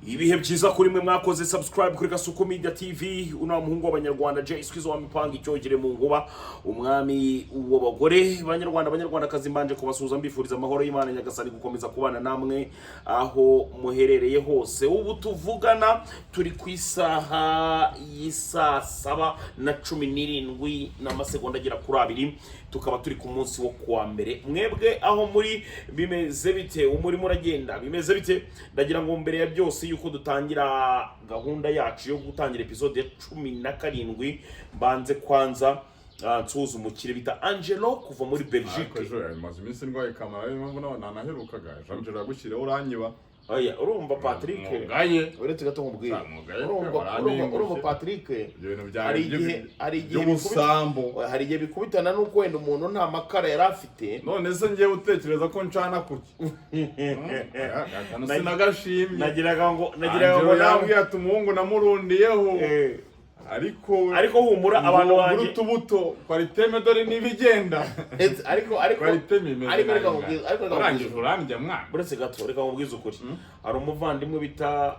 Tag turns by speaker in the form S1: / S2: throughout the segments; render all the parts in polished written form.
S1: Ibihe byiza kuri mwe mwakoze subscribe kuri Kasuku Media TV. Uno muhungu w'Abanyarwanda Jay Squeeze wa mipanga icyogere mu nguba, umwami w'abagore. Banyarwanda, Banyarwandakazi, mbanje kubasuhuza, mbifuriza amahoro y'Imana Nyagasani gukomeza kubana namwe aho muherereye hose. Ubu tuvugana turi ku isaha y'isaa 7:17 n'amasegonda agera kuri 2, tukaba turi ku munsi wo kuwa mbere. Mwebwe aho muri bimeze bite? Umurimo uragenda bimeze bite? Ndagira ngo mbere ya byose yuko dutangira gahunda yacu yo gutangira episode ya 17, mbanze kwanza nsuhuza umukire bita Angelo kuva muri
S2: Ariko
S1: Belgique.
S2: Ejo maze iminsi ndwaye kamara, ariyo mpamvu nanaherukaga. Ejo Angelo yagushyiriyeho uranyiba.
S1: Oya, urumva Patrick,
S2: Mugaye.
S1: uretse gato nkubwire.
S2: Mugaye pe,
S1: Urumva,
S2: warantengushye.
S1: urumva Patrick,
S2: Ibyo bintu byawe
S1: hari igihe
S2: by'ubusambo.
S1: Hari igihe bikubitana n'uko wenda umuntu nta makara yari afite.
S2: None se ngewe utekereza ko ncana kuki? Akantu sinagashimye.
S1: Nagiraga ngo
S2: Angelo
S1: nawe
S2: yambwiye ati umuhungu namurundiyeho, ariko
S1: Ariko humura, abantu
S2: ngo
S1: banjye
S2: utubuto kwariteme, dore n'ibigenda.
S1: Ariko
S2: Kwariteme imeze
S1: ariko reka
S2: nabi.
S1: nkubwire, ariko reka
S2: Urangije
S1: nkubwire.
S2: urandya mwana.
S1: Uretse gato, reka nkubwize ukuri. Hari umuvandimwe bita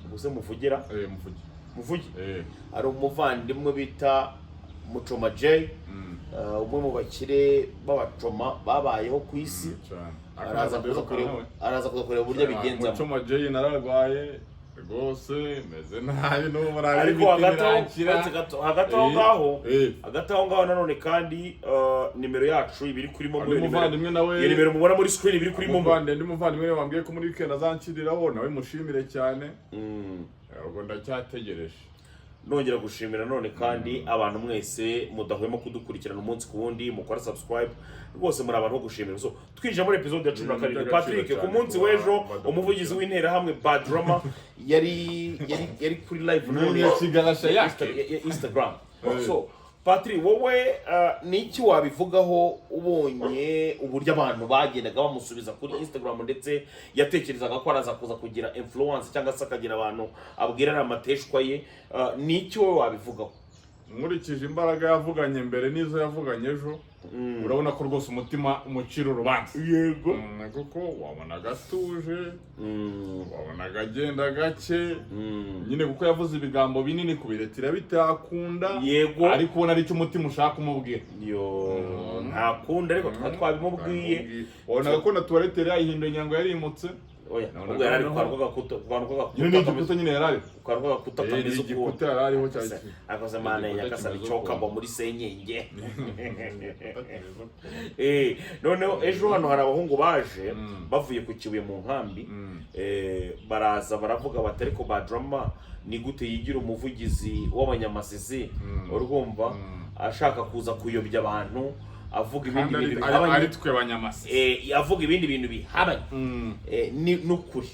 S1: ubuze muvugira.
S2: Eh, muvuge.
S1: Muvuge.
S2: Eh.
S1: Hari umuvandimwe bita Mucoma J, umwe mu bakire b'abacoma babayeho ku isi.
S2: Cyane.
S1: Araza kuza kureba uburyo abigenzamo.
S2: Mucoma Jay, nararwaye rwose, meze nabi n'ubu nari
S1: Ariko
S2: imiti
S1: hagati aho
S2: ntirakira.
S1: Uretse gato, hagati aho ngaho, hagati aho ngaho nanone kandi nimero yacu ibiri kuri MoMo.
S2: Undi
S1: Iyo nimero,
S2: muvandimwe nawe
S1: iyo nimero mubona muri screen ibiri kuri MoMo.
S2: Undi muvandimwe wambwiye ko muri weekend azanshyiriraho, nawe mushimire cyane. Ubwo ndacyategereje.
S1: Nongera gushimira none kandi abantu mwese mudahwema kudukurikirana umunsi ku wundi, mukora subscribe. Rwose muri abantu bo gushimira. So twinjira muri episode ya 17.
S2: Ibintu
S1: Patrick,
S2: by'agaciro
S1: ku
S2: cyane
S1: munsi
S2: kuba
S1: w'ejo
S2: badukurikira.
S1: umuvugizi w'Interahamwe Badrama yari kuri live none
S2: Ni ikigarasha yake.
S1: ya Instagram.
S2: Eh.
S1: So Patrick, wowe ni iki wabivugaho ubonye uburyo abantu bagendaga bamusubiza kuri Instagram, ndetse yatekerezaga ko araza kuza kugira influence cyangwa se akagira abantu abwira amateshwa ye? Ni iki wowe wabivugaho?
S2: Nkurikije imbaraga yavuganye mbere n'izo yavuganye ejo, urabona ko rwose umutima umucira urubanza. Kuko wabonaga atuje, wabonaga agenda gake nyine, kuko yavuze ibigambo binini kubiretira bitakunda. Ariko ubona aricyo umutima ushaka kumubwira.
S1: Yo, ntakunda, ariko tukaba twabimubwiye.
S2: Wabonaga ko na toilette yari yayihinduye, ngira yarimutse.
S1: Oya,
S2: Nabonaga
S1: ubwo yari ari
S2: noneho
S1: ku kantu k'agakuta, ku kantu
S2: Nyine ni
S1: k'agakuta.
S2: Igikuta nyine yari ariho.
S1: Ku kantu k'agakuta
S2: Eh, ni
S1: kameze ukuntu.
S2: Igikuta yari ariho cyari
S1: Akoze mana
S2: Igikuta
S1: Nyagasani,
S2: kimeze
S1: cyoka
S2: ukuntu.
S1: mba muri senyenge.
S2: Igikuta kimeze ukuntu.
S1: Noneho ejo hano hari abahungu baje bavuye ku Kibuye mu nkambi. Baraza baravuga bati: "Ariko Badrama ni gute yigira umuvugizi w'Abanyamasisi, urumva, ashaka kuza kuyobya abantu, avuga ibindi
S2: Kandi
S1: bintu
S2: ari
S1: bihabanye?"
S2: twe Banyamasisi.
S1: Avuga ibindi bintu bihabanye ni n'ukuri.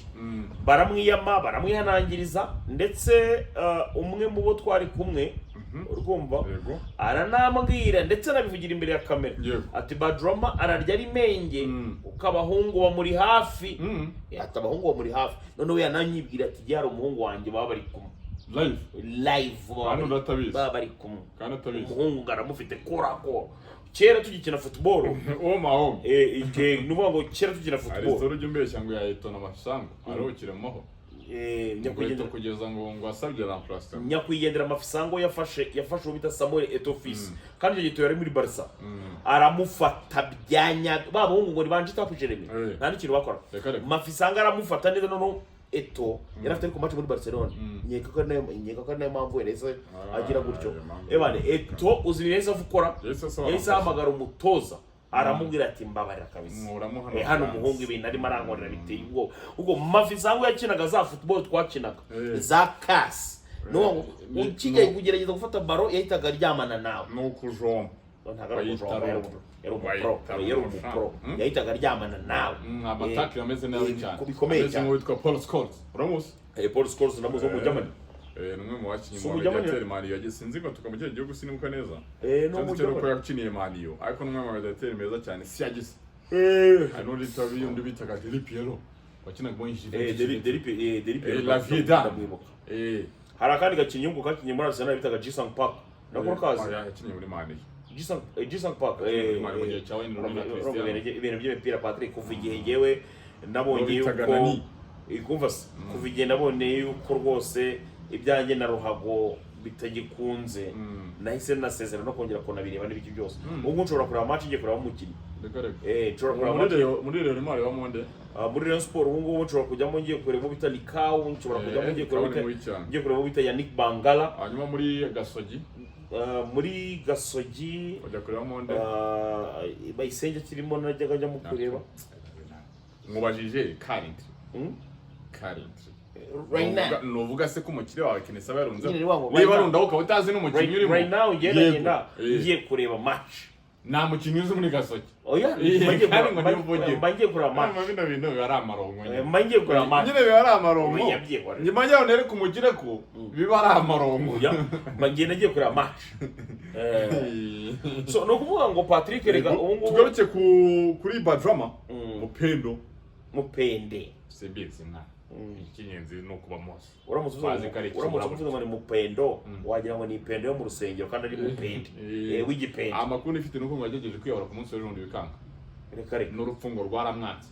S1: Baramwiyama, baramwihanangiriza, ndetse umwe mu bo twari kumwe, urumva, aranambwira, ndetse anabivugira imbere ya kamera, ati: "Badrama ararya ari menge, kuko abahungu bamuri hafi." Ati: "Abahungu bamuri hafi." Noneho yananyibwira ati: "Jye hari umuhungu wanjye baba bari kumwe."
S2: Live.
S1: Live baba
S2: Kandi utabizi.
S1: Baba bari kumwe.
S2: Kandi atabizi.
S1: Umuhungu ngo aramufite kora kera tugikina football.
S2: Uwo mahombe.
S1: Ni ukuvuga ngo kera tukina
S2: Hari
S1: football.
S2: Story ujya umbeshya ngo yayitona amasambu aruhukire mu mahoro. Ngo
S1: Nyakwigendera
S2: kugeza ngo asabye remplacement.
S1: Nyakwigendera Mafisango yafashe uwo bita Samuel Eto'o Fils, kandi icyo gihe yari muri Barca, aramufata bya nyabyo. Ba bahungu ngo ni banje tapu Jeremy, nta n'ikintu bakora.
S2: Reka reka.
S1: Mafisango aramufata neza. Noneho Eto'o yari afite ariko match muri Barcelona, nkeka ko ari nayo mpamvu wenda yahise agira gutyo.
S2: Ayo mpamvu.
S1: Ebane Eto'o, uzi ibintu yahise ukora?
S2: Yahise asaba
S1: Yahise
S2: amafasha.
S1: ahamagara umutoza, aramubwira ati: "Mbabarira kabisa."
S2: Nkuramo hano.
S1: Hano
S2: hanze.
S1: umuhungu ibintu arimo arankorera biteye ubwoba. Ubwo Mafisango yakinaga za football twakinaga, za kasi ni ngo ukijya kugerageza gufata ballon yahitaga aryamana nawe.
S2: Ni ukujomba.
S1: Ntabwo ari
S2: Bayita
S1: ukujomba, yari umupro.
S2: Bayita
S1: Yari umupro. Yahitaga aryamana nawe.
S2: Amataki ameze nabi cyane.
S1: Bikomeye
S2: Ameze
S1: cyane.
S2: nk'uwitwa Paul Scholes, uramuzi?
S1: Paul Scholes ndamuzi, wo mu Germany.
S2: Ni umwe mu bakinnyi
S1: Si
S2: mu
S1: Umugermany?
S2: Mediateri Man U yagize, sinzi ngo tuka mu kihe gihugu, sinibuka neza.
S1: Ni
S2: Cyangwa cyo uko
S1: Umugermany.
S2: yakiniye Man U, ariko ni umwe mu mediateri meza cyane si yagize. Hari n'undi undi bitaga Del Piero wakinaga muri Juventus.
S1: Deli Piero.
S2: La Vida.
S1: Ndamwibuka. Hari akandi gakinnyi ngo kakinnye muri Arsenal bitaga Ji-sung Park, nako kazi.
S2: Yakinnye muri Man U.
S1: Ji-sung Park.
S2: Yakinnye muri Man U mu gihe cya Wayne Rooney na
S1: Urumva
S2: Cristiano.
S1: ibintu by'imipira, Patrick, kuva igihe ngewe nabonye
S2: Uwo bitaga
S1: yuko
S2: Nani.
S1: Kumva se, kuva igihe naboneye yuko rwose ibyanjye na ruhago bitagikunze, nahise nasezera no kongera kunabireba n'ibiki byose. Ubu nshobora kureba match ngiye kureba umukinnyi.
S2: Reka reka.
S1: Nshobora kureba
S2: Muri
S1: match.
S2: Rayon, muri Rayon urimo warebamo nde?
S1: Ah, muri Rayon Sport ubu ngubu nshobora kujyamo ngiye kureba uwo bita Likawu, nshobora kujyamo ngiye kureba
S2: Likawu ni
S1: bita
S2: mubi cyane.
S1: ngiye kureba uwo bita Yannick Bangala.
S2: Hanyuma muri Gasogi?
S1: Ah, muri Gasogi
S2: Ujya kurebamo nde?
S1: ah, Bayisenge kirimo, najyaga njyamo kureba.
S2: Mubajije currently. Currently.
S1: Right now.
S2: Nuvuga se ko umukire wawe Kenisa aba yarunzeho?
S1: Nyine ni wangu,
S2: Niba
S1: right now.
S2: arundaho ukaba utazi n'umukinnyi urimo.
S1: Right now ngenda
S2: Yego.
S1: ngenda ngiye kureba match.
S2: Nta mukinnyi uzi muri Gasogi.
S1: Oya,
S2: Iya,
S1: mba ngiye
S2: kandi ngo
S1: kureba-
S2: niyo uvugire.
S1: mba ngiye kureba match.
S2: Urumva bino bintu biba ari amarongo nyine.
S1: Mba ngiye kureba match.
S2: Nyine biba ari amarongo.
S1: Oya, byihorere.
S2: Nyuma yaho nereka umukire ko biba ari amarongo.
S1: Oya, mba ngiye kureba match. So ni ukuvuga ngo Patrick rega ubu ngubu
S2: Tugaruke kuri Badrama Mupendo.
S1: Mupende.
S2: Simbizi mwana, icy'ingenzi ni ukuba mose.
S1: Uramutse uvuze
S2: Bazi ko ari
S1: uramutse
S2: ikibura.
S1: uvuze ngo ni mupendo, wagira ngo ni ipendo yo mu rusengero kandi ari mupende w'igipende.
S2: Amakuru nifite nuko ngo yagerageje kwiyahura ku munsi w'ejo bundi bikanga.
S1: Reka reka.
S2: N'urupfu ngo rwaramwanze.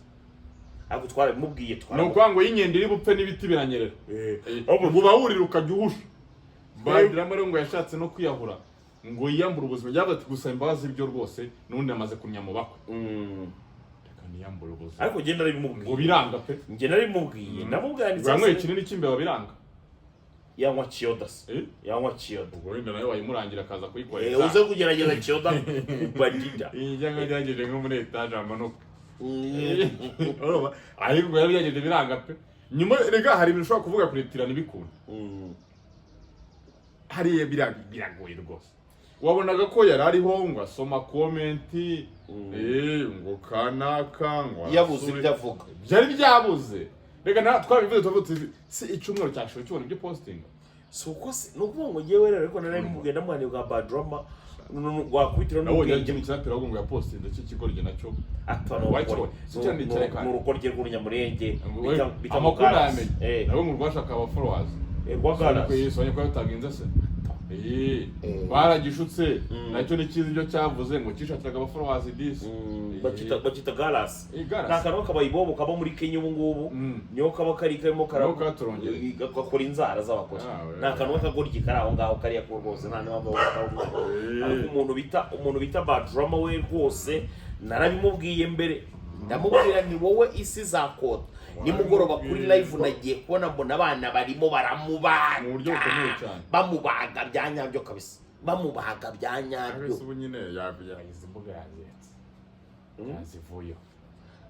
S1: Ariko twarabimubwiye,
S2: Ni
S1: twaramu
S2: ukuvuga ngo y'inkende iri bupfe n'ibiti biranyerera.
S1: Ahubwo-
S2: Uba wurira ukajya uhusha. Badrama rero ngo yashatse no kwiyahura ngo yiyambure ubuzima, yavuze ati gusaba imbabazi byo rwose n'ubundi amaze kumenya mu bakwe, reka niyambure ubuzima.
S1: Ariko njye narabimubwiye.
S2: Ngo biranga pe.
S1: Njye narabimubwiye, namubwiye.
S2: Ngo yanyweye ikinini cy'imbeba biranga.
S1: Yanywa kiyoda se?
S2: Eh?
S1: Yanywa kiyoda.
S2: Ubwo wenda nawe wayimurangira akaza kuyikoresha.
S1: Uze kugerageza kiyoda kubadida.
S2: Iyi cyangwa yagerageje nko muri etaje amanuka. Urumva? Ariko ngo yarabigerageje biranga pe. Nyuma rega hari ibintu ushobora kuvuga kuretira ntibikunda. Hariya biragoye rwose. Wabonaga ko yari ariho ngo asoma comment, ngo kanaka ngo
S1: Yabuze
S2: arasure.
S1: ibyo avuga.
S2: Byari byabuze. Reka na twabivuze, tuvuze tuti si icyumweru cyashize ukibona ibyo posting.
S1: Si uko se, ni ukuvuga ngo njyewe rero ariko narabimubwiye, ndamubwiye bwa Badrama wakubitira
S2: Nabonye
S1: n'ubwenge.
S2: ikintu kirapera ahubwo ngo yapostinze cy'ikigoryi nacyo.
S1: Apfa.
S2: Wakibonye? Si cyane cyane.
S1: Ni urukorye rw'urunyamurenge bita
S2: Amakuru
S1: Mugarasi.
S2: nayamenye. Nabo ngo rwashaka aba followers.
S1: Rwa Garasi.
S2: Sonye ko yataginze se. Baragishutse nacyo ni cyiza ibyo cyavuze ngo cyishakiraga aba followers disi.
S1: Bakita Garasi.
S2: Garasi.
S1: Ni akantu k'akabayibobo kaba muri Kenya ubu ngubu. Niho kaba kari karimo
S2: Niho katurongereye.
S1: Gakora inzara z'abakora.
S2: Ah, we.
S1: Ni akantu k'akagoryi kari aho ngaho kariya ko rwose nta n'impamvu yo kutavuga. Ariko umuntu bita Badrama we rwose narabimubwiye mbere, ndamubwira ni wowe isi izakota. Nimugoroba kuri live nagiye kubona mbona abana barimo baramubaga.
S2: Mu buryo bukomeye cyane.
S1: Bamubaga bya nyabyo kabisa, bamubaga bya nyabyo.
S2: Ariko ubu nyine yagize imbuga yaziretse. Yazivuyeho.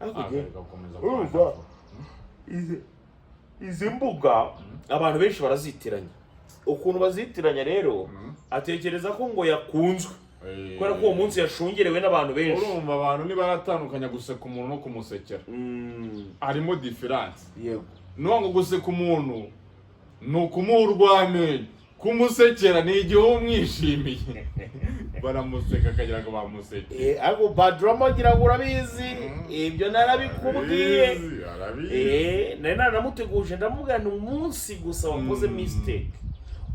S1: Ariko njye-
S2: Agaruka gukomeza
S1: Urumva?
S2: kwandavura.
S1: Izi mbuga abantu benshi barazitiranya. Ukuntu bazitiranya rero, atekereza ko ngo yakunzwe kubera ko uwo munsi yashungerewe n'abantu benshi.
S2: Urumva abantu ntibaratandukanya guseka umuntu no kumusekera. Harimo différence. Nuwo ngo guseka umuntu ni ukumuha urw'amenyo, kumusekera ni igihe uba umwishimiye, baramuseka akagira ngo bamuseke.
S1: Ariko Badrama ngira ngo urabizi, ibyo narabikubwiye.
S2: Arabizi, arabizi.
S1: Nari nanamuteguje, ndamubwira ni umunsi gusa wakoze mistake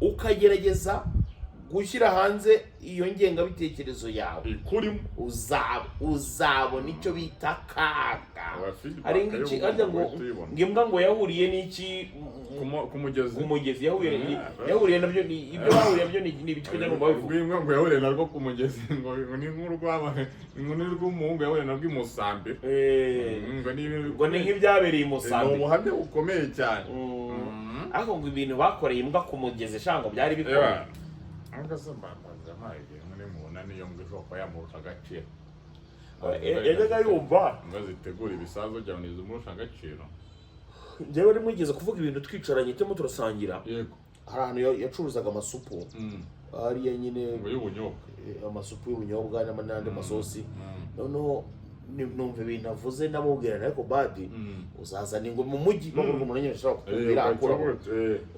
S1: ukagerageza gushyira hanze iyo ngengabitekerezo yawe,
S2: Ikurimo.
S1: uzabona icyo bita kaga.
S2: Aba feedback
S1: Hari nk'iki
S2: yo
S1: harya ngo
S2: guhita uyibona.
S1: ngo imbwa ngo yahuriye n'iki
S2: Ku mugezi.
S1: Ku mugezi yahuriye yahuriye nabyo ni ibyo bahuriye nabyo ni ibiki kujya numva babivuga?
S2: Rw'imbwa ngo yahuriye narwo ku mugezi, ngo ni nk'urw'aba, ngo ni rw'umuhungu yahuriye narwo i Musambi. Ngo ni ibintu
S1: Ngo ni nk'ibyabereye i
S2: Ni
S1: Musambi.
S2: ubuhamya bukomeye cyane.
S1: Ariko ngo ibintu bakoreye imbwa ku mugezi shango byari bikomeye.
S2: Ewa. Ariko se mbabaza mpaye muri mubona niyo mbwa ishobora kuba yamurusha agaciro.
S1: Yajyaga yumva
S2: Imbwa zitegura ibisasu kugira ngo ntizimurushe agaciro.
S1: Njyewe rimwe nigeze kuvuga ibintu twicaranye turimo turasangira. Hari ahantu yacuruzaga amasupu hariya nyine.
S2: Ngo y'ubunyobwa.
S1: Amasupu y'ubunyobwa n'andi masosi. Noneho numva ibintu avuze, ndamubwira ariko badi uzazana ingwe mu mujyi, bavuga umuntu nyine ashobora kukubwira akuraho,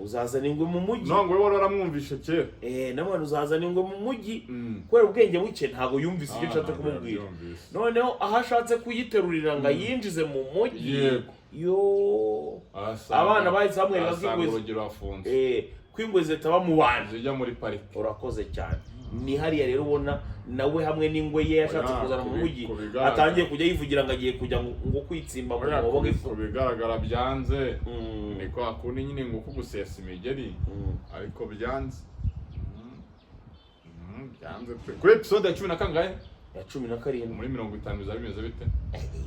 S1: uzazana ingwe mu mujyi.
S2: No ngo we wari waramwumvishe kera.
S1: Namwana uzazana ingwe mu mujyi. Kubera ubwenge buke ntabwo yumvise icyo nshatse
S2: Ah,
S1: kumubwira.
S2: yabyumvise.
S1: Noneho aho ashatse kuyiterurira ngo ayinjize mu mujyi, yo abana bahise bamwereka ko
S2: Asanga
S1: ingwe
S2: urugi rurafunze.
S1: Ko ingwe zitaba mu bantu.
S2: Zijya muri parike.
S1: Urakoze cyane. Ni hariya rero ubona nawe hamwe n'ingwe ye yashatse
S2: Oya,
S1: kuzana mu mujyi,
S2: ku bigaragara.
S1: atangiye kujya yivugira ngo agiye kujya ngo kwitsimba mu
S2: Oya,
S1: mwobo nk'ifu.
S2: ku bigaragara byanze. Ni kwa kundi nyine ngo kugusesa imigeri, ariko byanze. Byanze pe. Kuri episode ya cumi na kangahe?
S1: Ya 17.
S2: Muri 50 bizaba bimeze bite?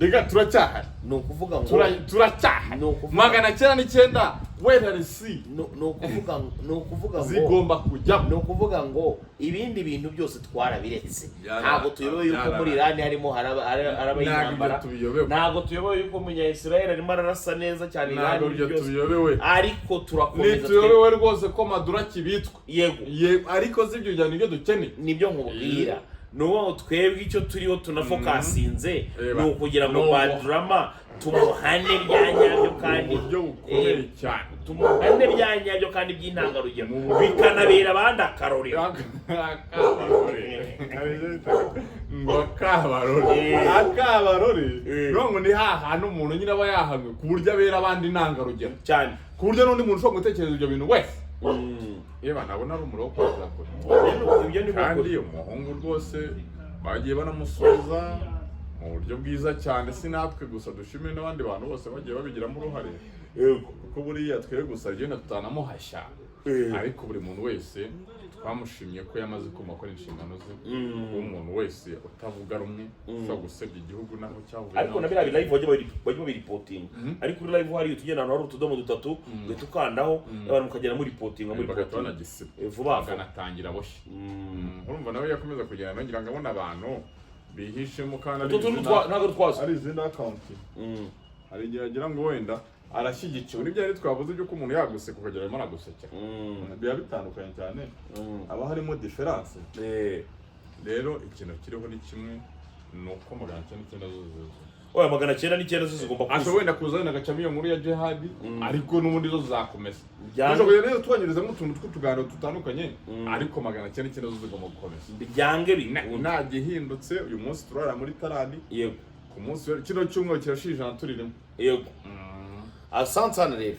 S2: Reka, turacyahari.
S1: Ni ukuvuga ngo
S2: Turacyahari.
S1: Ni ukuvuga
S2: 909, wait and see.
S1: Ni ukuvuga ngo
S2: Zigomba kujyamo.
S1: Ni ukuvuga ngo ibindi bintu byose twarabiretse. Ntabwo tuyobewe yuko muri Irani harimo haraba
S2: Ntabwo
S1: intambara.
S2: Ibyo tubiyobewe.
S1: Ntabwo tuyobewe yuko umunya-Israel arimo ararasa neza cyane
S2: Ntabwo
S1: Irani
S2: ibyo
S1: byose.
S2: tubiyobewe.
S1: Ariko turakomeza
S2: Ntituyobewe rwose ko Maduro akibitswe.
S1: Yego.
S2: Ariko si ibyo byane, ibyo dukeneye.
S1: Nibyo nkubwira, ni ukuvuga ngo twebwe icyo turiho tunafokasinze
S2: Reba.
S1: ni ukugira ngo
S2: Ni
S1: Badrama tumuhane bya nyabyo kandi
S2: mu buryo bukomeye cyane.
S1: Tumuhane bya nyabyo kandi by'intangarugero,
S2: Mu buryo-
S1: bikanabera abandi akarorero.
S2: Akabarore ngo akabarore, akabarore. Ngo ni hahantu umuntu nyine aba yahanwe ku buryo abera abandi intangarugero,
S1: cyane,
S2: ku buryo n'undi muntu ushobora gutekereza ibyo bintu wese yewe nabona ari umuriro wo kwagera kure.
S1: Ibyo ni
S2: Kandi
S1: ukuri.
S2: umuhungu rwose bagiye banamusubiza mu buryo bwiza cyane. Si natwe gusa dushimire n'abandi bantu bose bagiye babigiramo uruhare, kuko buriya twe gusa rigenda tutanamuhashya, ariko buri muntu wese twamushimye ko yamaze kumva ko ari inshingano ze kuba umuntu wese utavuga rumwe ushobora gusebya igihugu naho cyavuye
S1: Ariko
S2: naho
S1: na biriya live bajya babiripotinga. Ariko kuri live hariya tugenda ahantu hari utudomo dutatu, ugahita ukandaho, abantu mukagenda muripotinga muri
S2: bagahita
S1: potinga.
S2: Banagisiba.
S1: Vuba vuba.
S2: Bakanatangira boshye. Urumva nawe yakomeza kugenda ngira ngo abona abantu bihishemo kandi ari
S1: Utwo tuntu ntabwo twazo.
S2: Ari izindi account. Hari igihe agira ngo wenda arashyigikiwe n'ibyo yari twavuze by'uko umuntu yaguseka ukagera arimo aragusekera. Biba bitandukanye cyane, haba harimo différence. Rero ikintu kiriho ni kimwe, ni uko 909 zo zuzuye.
S1: Oya, 909 zo zigomba
S2: Ashobora
S1: kuza.
S2: Wenda kuza wenda agacamo iyo nkuru ya jihadi, ariko n'ubundi zo zizakomeza.
S1: Byange.
S2: Dushobora kugenda rero twanyurizamo utuntu tw'utuganiro dutandukanye, ariko 909 zo zigomba gukomeza.
S1: Byange bikunda.
S2: Nta gihindutse, uyu munsi turara muri tarani.
S1: Yego.
S2: Ku munsi kino cyumweru kirashira 100 turirimo.
S1: Yego, asante sana rero.